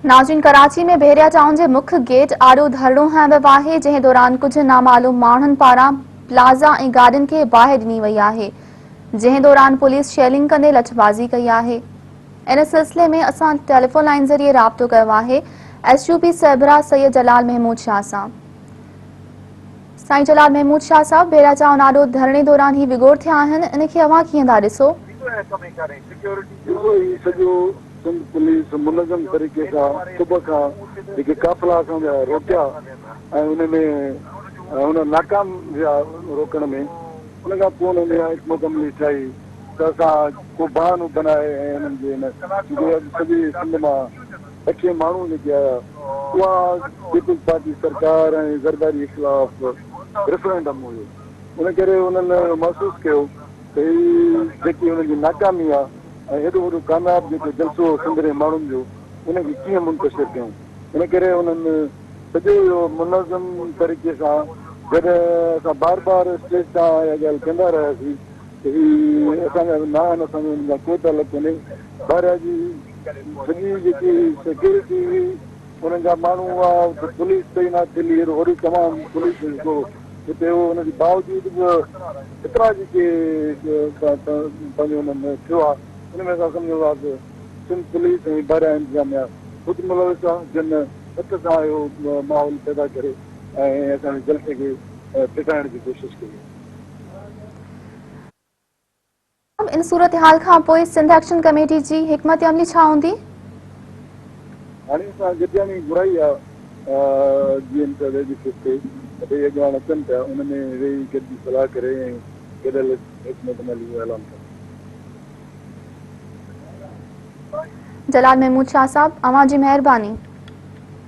ناظرين ڪراچي ۾ بحريا ٽائون جي مک گيٽ آڏو ڌرڻو هنيو ويو آهي جنهن دوران ڪجهه نامعلوم ماڻهن پاران پلازا ۽ گاڏين کي باهه ڏني وئي آهي جنهن دوران پوليس شيلنگ ڪندي لٺبازي ڪئي آهي ان سلسلي ۾ اسان ٽيليفون لائين ذريعي رابطو ڪيو آهي ايس يو پي سربراهه سيد جلال محمود شاهه سان سائين جلال محمود شاهه صاحب ڀيرا چائون آڏو ڌرڻي دوران هي وڳوڙ ٿيا آهن ان کي اوهان ڪيئن ٿا ڏسو؟ ڏسو هي سڄو سنڌ پوليس منظم طريقي سان صبح کان جيڪي قافلا اسان جا روڪيا ۽ ان ۾ ان ناڪام ويا روڪڻ ۾ ان کان پوء انهن اها حڪمت عملي ٺاهي ته اسان ڪو بهانو بنائي ۽ انهن جي هن جيڪي اڄ سڄي سنڌ مان لکين ماڻهو جيڪي آيا اها پيپلز پارٽي سرڪار ۽ زرداري خلاف ريفرنڊم هيو ان ڪري انهن محسوس ڪيو ته هي جيڪي انهن جي ناڪامي آ ۽ هيڏو وڏو ڪامياب جيڪو جلسو هو سنڌ ري ماڻهن جو ان کي ڪيئن منتشر ڪيون ان ڪري انهن سڄو اهو منظم طريقي سان جڏهن اسان بار بار اسٽيج تان اها ڳالهه ڪندا رهياسين ته هي اسان جا نه آهن اسان جو انهن سان ڪو تعلق ڪونهي بهرحال جي سڄي جيڪي سيڪيورٽي هئي انهن جا ماڻهو هئا اتي پوليس تعينات ٿيل هئي وڏو تمام پوليس جو جيڪو اتي هو ان جي باوجود به ايترا جيڪي پنهنجو ان ۾ ٿيو آهي ان ۾ اسان سمجهون ٿا ته سنڌ پوليس ۽ بحريا انتظاميا خود ملوث آهي جن هٿ سان اهو ماحول پيدا ڪري ۽ اسان جي جلسي کي ڦٽائڻ جي ڪوشش ڪئي آهي. ان صورتحال کان پوء سنڌ ايڪشن ڪميٽي جي حڪمت عملي ڇا هوندي؟ هاڻي اسان گڏجاڻي گهرائي آ جي ايم سيد ايڊيفيس تي ته ٻئي اڳواڻ اچن پيا ان ۾ ويهي گڏجي صلاح ڪري ۽ گڏيل حڪمت عملي جو اعلان ڪنداسين. جلال محمود شاهه صاحب اوهان جي مهرباني.